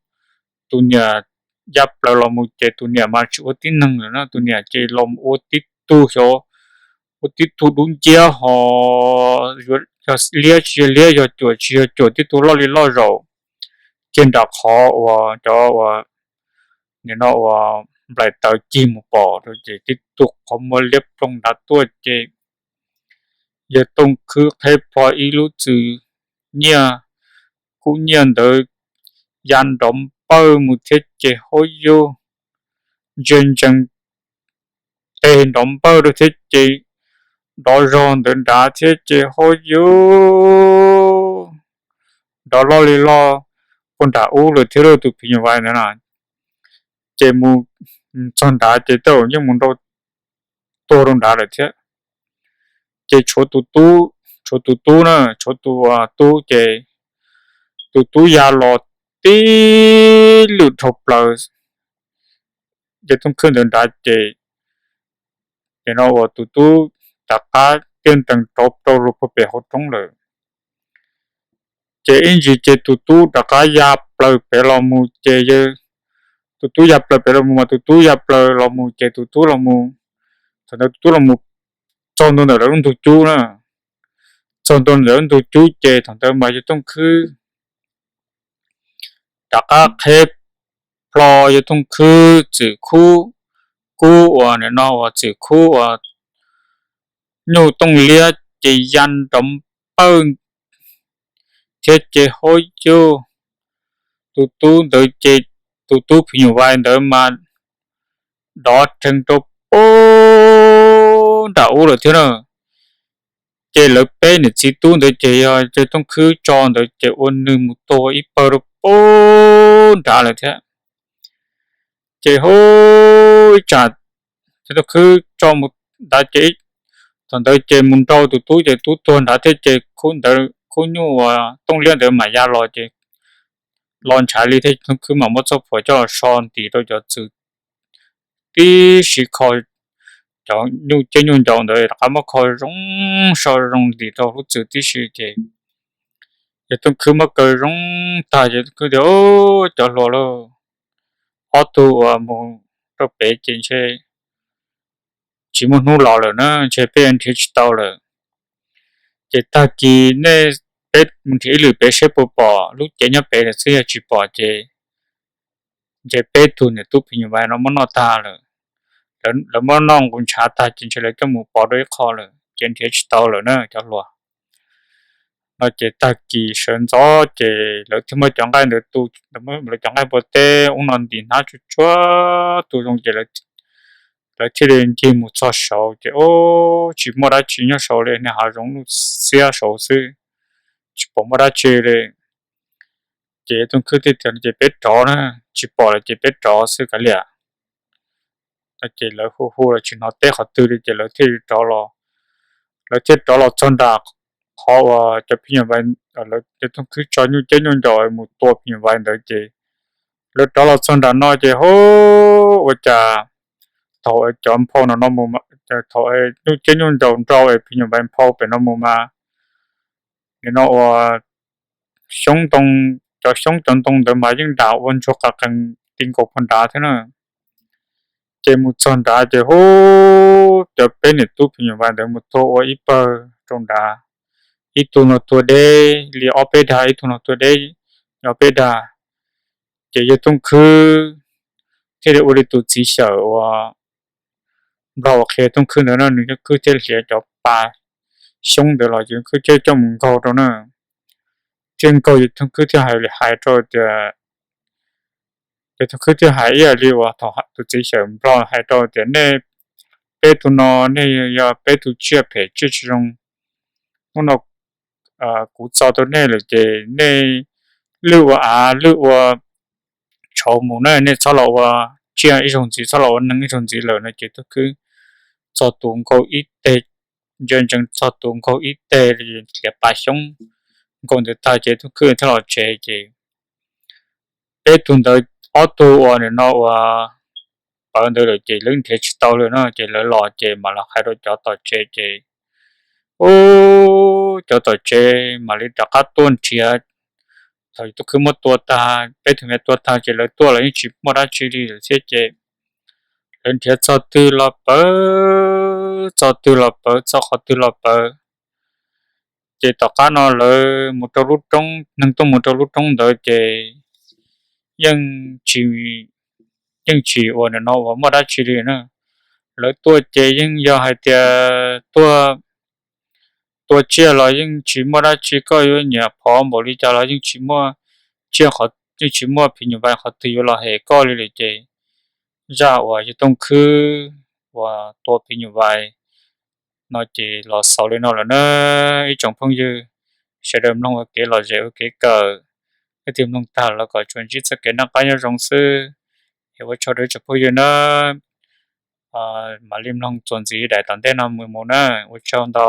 tus niam ya plaws los mus ces tus niam mas tsis ua tib neeg lawm na, tus niam ces los ua tib tug xyov, ua tib tug dub nciab ho, yog liab tsis yog liab, yog cuam tsis yog cuam, tib tug loj li loj zaum, kiag nram qhov uas cov uas nim no uas nplaim taws cig mus pom rau ces tib tug qhov muag liab ploog nrad tuaj ces yawg Tooj Khwb qheb plho ib lub txwm nyiaj, kub nyiaj ntawd ya nrov npawj mus thiab ces hauj yug ntsia ntsees tes nrov npawj rau thiab ces nrov zog ntawd nrad thiab ces hauj yug nrov loj li loj puag nram ub lawm thiab lauj, tus phim nyuj vais ntawd na. Ces mus txog nrad ces tej zaum yeej mus nrau tuag rau nrad lawm thiab. Ces tshuav tus tub, tshuav tus tub na, tshuav tus tub ces tus tub ya los tib lwm dhau plaws yawg Tooj Khwb ntawd nrad ces, ces no uas tus tub rov qab tiaj ntees rov rau lug puag pem hauv roob lawm. Ces ib ntsis ces tus tub rov qab ya plaws pem los mus ces, tus tub ya plaws pem los mus mas tus tub ya plaws los mus ces tus tub los mus, thaum ntawd tus tub los mus txog ntua ntawm lawv lub ntug cub na, txog ntua ntawm lub ntug cub ces thaum ntawd mas yawg Tooj Khwb rov qab qheb plho yawg Tooj Khwb txwm khub, kub uas nim no uas txwm khub uas nyuj tooj liab ces ya nrov npawj thiab ces hauj yug, tus tub ntawd ces, tus tub phim nyuj vais ntawd mas dov rhees rau puag nram ub lawm thiab na. Ces lawv peb niam txiv tub ntawd ces yog yawg Tooj Khwb tso ntawd ces ua nws mus tua ib pawg rau puag nrad lawm thiab. Ces hu ib tsam yawg Tooj Khwb tso mus nrad ces, thaum ntawd ces mus nrau tus tub ces tub tuag nrad thiab ces khub ntawd khub nyuj uas tooj liab ntawd mam ya los ces los ntshav li thiab Tooj Khwb mam muab txoj phuam coj los so ntis rau cov txwm tib si kho, cov nyuj ciab nyuj ncaus ntawd rov qab muab kho zoo, so zoo ntis rau lub txwm tib si ces yawg Tooj Khwb muab kaw zoo tag ces Tooj Khwb tias, Cov hluas lauj, ob tug uas mus rau pem ces ntshe tsis muaj hnub los lawm na, ntshe peb nrhiav tsis tau lawm. Ces tag kis nej, peb mus nrhiav ib lwm pem seb puas pom, lub cev nyob pem lawm xwb, yog tsis pom ces ntshe peb tug niam tub phim nyuj vais no muab noj tag lawm. Lawv muab noj nqus ntshav tag ces ntshe lawv coj mus pov rau ib qho lawm ces nrhiav tsis tau lawm na cov hluas. No ces tag kis sawv ntxov ces lawv thiaj muab cov nqaij ntawd tu, lawv cov nqaij npua teb ub no ntim hnab tsuag tsuag tu zoo ces lawv thiaj li ncig mus txog saud ces, o, tsis muaj dab tsi nyob saud li, niaj hav zoov nuj xiab saud xwb, tsis pom muaj dab tsi li. Ces Tooj Khwb thiaj tias, Ces peb rov na, tsis pom lawm ces peb rov xwb kav liam. Ces lawv hu hu los tsis hnov teb qhov twg li ces lawv thiaj li rov los. Lawv thiaj rov los txog nram qhov uas cov phim nyuj vais, Tooj Khwb tso nyuj ciab nyuj ncaus mus tua phim nyuj vais ntawd ces lawv rov los txog nram no ces, hu, ua cas thaum cov nphau no no mus, thaum nyuj ciab nyuj ncaus nrau es phim nyuj vais nphau pem no mus mas, nim no uas xyoob ntoo, cov xyoob cov ntoo ntawd mas yeej dam ua ntsuag qas qees ti nkaus puag nrad thiab na. Ces mus txog nrad ces, hu, cov peb niam tub phim nyuj vais ntawd mus tuag ua ib pawg rau nrad, ib tug no tuag deb li ob peb dag, ib tug no tuag deb ob peb dag. Ces yawg Tooj Khwb thiaj li ua li tus txiv xyawm uas Nplog uas qhia Tooj Khwb ntawd no, nws Tooj Khwb thiaj hliav cov pa xyoob ntawd los ces Tooj Khwb thiaj coj mus nkaug rau na. Thiaj nkaug ces Tooj Khwb thiaj hais li hais rau tias, ces Tooj Khwb thiaj hais ib yam li uas thaum tus txiv xyawm Nplog hais rau tias, Nej peb tug no nej yog peb tug tsiaj phem tsiaj tsis zoo. Hnub no kuv txo tau nej lawm ces nej lwj ua av lwj ua tshauv mus na, nej txhob los ua tsiaj ib zaug ntxiv, txhob los ua neeg ib zaug ntxiv lawm no. Ces Tooj Khwb txog tus nkaug ib teg, ntsia ntsees txog tus nkaug ib teg li hliav pas xyoob nkaug ntawd tag ces Tooj Khwb thiaj los tsev ces peb tug ntawd ob tug uas nim no uas pawv ntawd lawm ces lawv nrhiav tsis tau lawm no ces lawv los ces mam los hais rau cov tom tsev ces, ub, cov tom tsev mam li rov qab tuaj nrhiav. Thaum yus tus khwb muab tua tag, peb tug me tua tag ces lawv tuaj los yeej tsis muaj dab tsi li lawm thiab ces lawv nrhiav txog twg los pawv, txog twg los pawv, txog qhov twg los pawv. Ces tom qab no lawv mus rau lub roob, neeg tuaj mus rau lub roob ntawd ces yeej tsis, yeej tsis ua no ua muaj dab tsi li na. Lawv tuaj ces yeej yog hais tias tuaj tua tsiaj los yeej tsis muaj dab tsi, koj yuav nyiam phov npaum li cas los yeej tsis muaj tsiaj, yeej tsis muaj phim nyuj vais qhov twg yuav los hem koj li lawm ces zaj uas yawg Tooj Khwb uas tua phim nyuj vais no ces los xaus li no lawm na. Ib tsoom phooj ywg, sawv daws mloog ua kev lom zem ua kev kawm, leej twg mloog tag los kom tsuas ntsib txoj kev noj qab nyob zoo xwb. Es ua tsaug rau ib tsoom phooj ywg na, mam li mloog txuas ntxiv daim tom ntej no mus mus na, ua tsaug ntau.